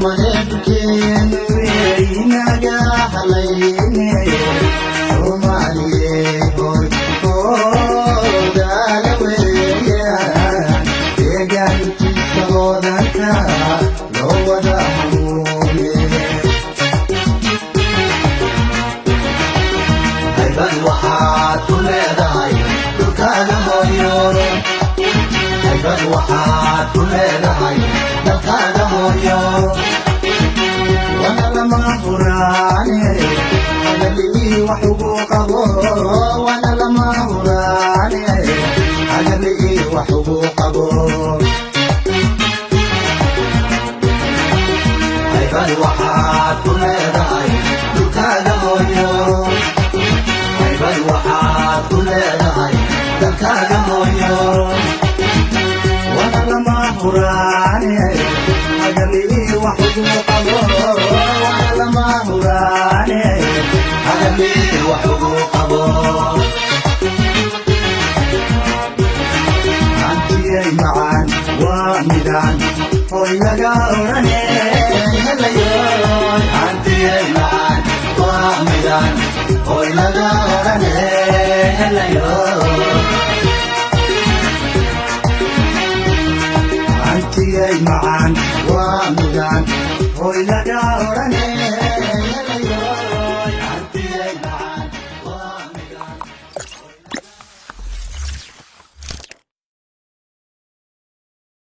Maleedkeenu inaga halayne, Soomaaliye hoy hoodaala weeyaan, deegaankiisa hoodanka loo wada hanuune. Haybad waxaad ku leedahay dhulkaaga hooyo, haybad waxaad ku leedahay dalkaaga hooyo. Wana lama huraane, hagalii wax ugu qabo. Wana lama huraane, hagalii wax ugu qabo. Haybad waxaad ku leedahay dhulkaaga hooyo, haybad waxaad ku leedahay dalkaaga hooyo. Wana lama huraane, hagalii wax ugu qabo. Wana lama huraane, hagalii wax ugu qabo. Hantiyay macaan waa midaan hoy laga odhane helayoy. Hantiyay macaan waa midaan hoy laga odhane helayoy. Hantiyay macaan waa midaan hoy laga